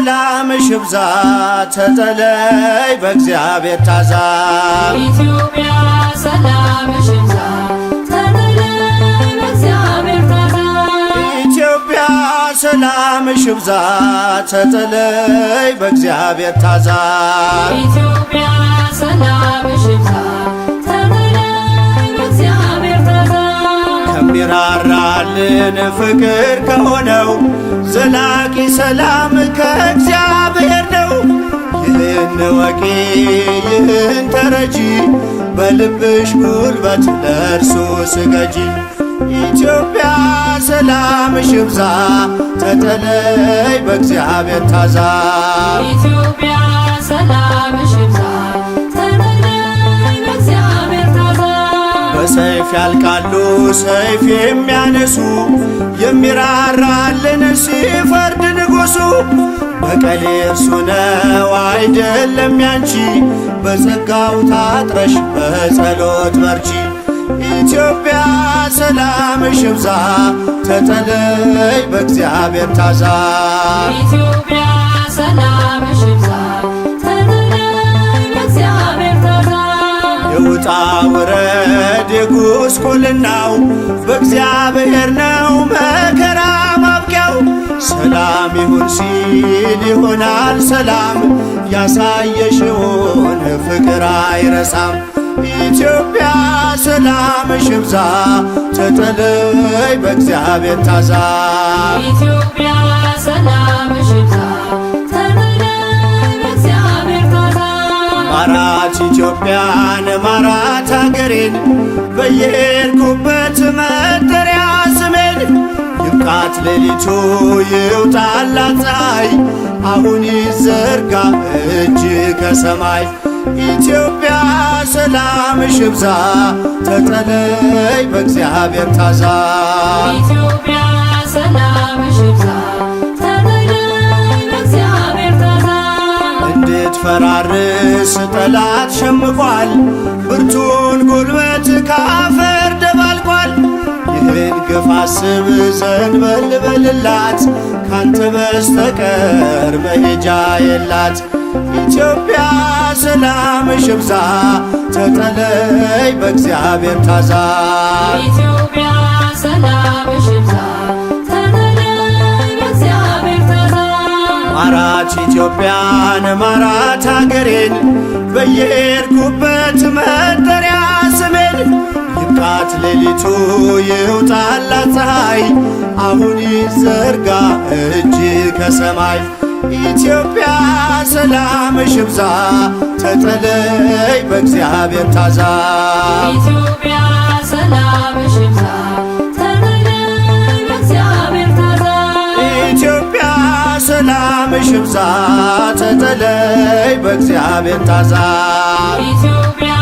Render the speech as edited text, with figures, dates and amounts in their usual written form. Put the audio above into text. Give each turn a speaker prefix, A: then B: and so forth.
A: ሰላምሽ ይብዛ፣ ተጠለይ በእግዚአብሔር ታዛ።
B: ኢትዮጵያ ሰላምሽ ይብዛ፣ ተጠለይ በእግዚአብሔር ታዛ።
A: ኢትዮጵያ ሰላምሽ ይብዛ፣ ተጠለይ በእግዚአብሔር ታዛ።
B: ኢትዮጵያ ሰላምሽ ይብዛ፣ ተጠለይ በእግዚአብሔር ታዛ።
A: ከሚራራልን ፍቅር ከሆነው ዘላቂ ሰላም ከእግዚአብሔር ነው። ይህን እወቂ፣ ይህን ተረጂ፣ በልብሽ ጉልበት ለእርሱ ስገጂ። ኢትዮጵያ ሰላምሽ ይብዛ፣ ተጠለይ በእግዚአብሔር ታዛ።
B: ኢትዮጵያ ሰላምሽ ይብዛ፣ ተጠለይ በእግዚአብሔር ታዛ።
A: በሰይፍ ያልቃሉ ሰይፍ የሚያነሱ፣ የሚራራልን ሲፈርድ ንጉሱ። በቀል የእርሱ ነው አይደለም ያንቺ፣ በጸጋው ታጥረሽ በጸሎት በርቺ። ኢትዮጵያ ሰላምሽ ይብዛ፣ ተጠለይ በእግዚአብሔር ታዛ።
B: ኢትዮጵያ ሰላምሽ ይብዛ፣ ተጠለይ በእግዚአብሔር ታዛ።
A: የውጣ ውረድ የጉስቁልናው በእግዚአብሔር ነው መከራ ማብቂያው። ሰላም ይሁን ሲል ይሆናል ሰላም፣ ያሳየሽውን ፍቅር አይረሳም። ኢትዮጵያ ሰላምሽ ይብዛ፣ ተጠለይ በእግዚአብሔር ታዛ።
B: ኢትዮጵያ ሰላምሽ ይብዛ፣ ተጠለይ በእግዚአብሔር ታዛ።
A: ማራት ኢትዮጵያን፣ ማራት አገሬን፣ በየሄድኩበት መጠሪያ ስሜን። ይብቃት ሌሊቱ፣ ይውጣላት ፀሐይ፣ አሁን ይዘርጋ እጅ ከሰማይ። ኢትዮጵያ ሰላምሽ ይብዛ፣ ተጠለይ በእግዚአብሔር ታዛ።
B: ኢትዮጵያ ሰላምሽ ይብዛ፣ ተጠለይ በእግዚአብሔር ታዛ።
A: እንድትፈራርስ ጠላት ሸምቋል፣ ብርቱን ጉልበት ካፈር ደባልቋል። ይህን ግፍ አስብ፣ ዘንበል በልላት፣ ካንተ በስተቀር መሄጃ የላት። ኢትዮጵያ ሰላምሽ ይብዛ፣ ተጠለይ በእግዚአብሔር ታዛ።
B: ኢትዮጵያ ሰላምሽ ይብዛ፣ ተጠለይ በእግዚአብሔር ታዛ።
A: ማራት ኢትዮጵያን፣ ማራት አገሬን፣ በየሄድኩበት መጠሪያ ስሜን። ይብቃት ሌሊቱ፣ ይውጣላት ፀሐይ፣ አሁን ይዘርጋ እጅ ከሰማይ። ኢትዮጵያ ሰላምሽ ይብዛ፣ ተጠለይ በእግዚአብሔር ታዛ።
B: ኢትዮጵያ ሰላምሽ ይብዛ፣ ተጠለይ በእግዚአብሔር ታዛ።
A: ኢትዮጵያ ሰላምሽ ይብዛ፣ ተጠለይ በእግዚአብሔር ታዛ።
B: ኢትዮጵያ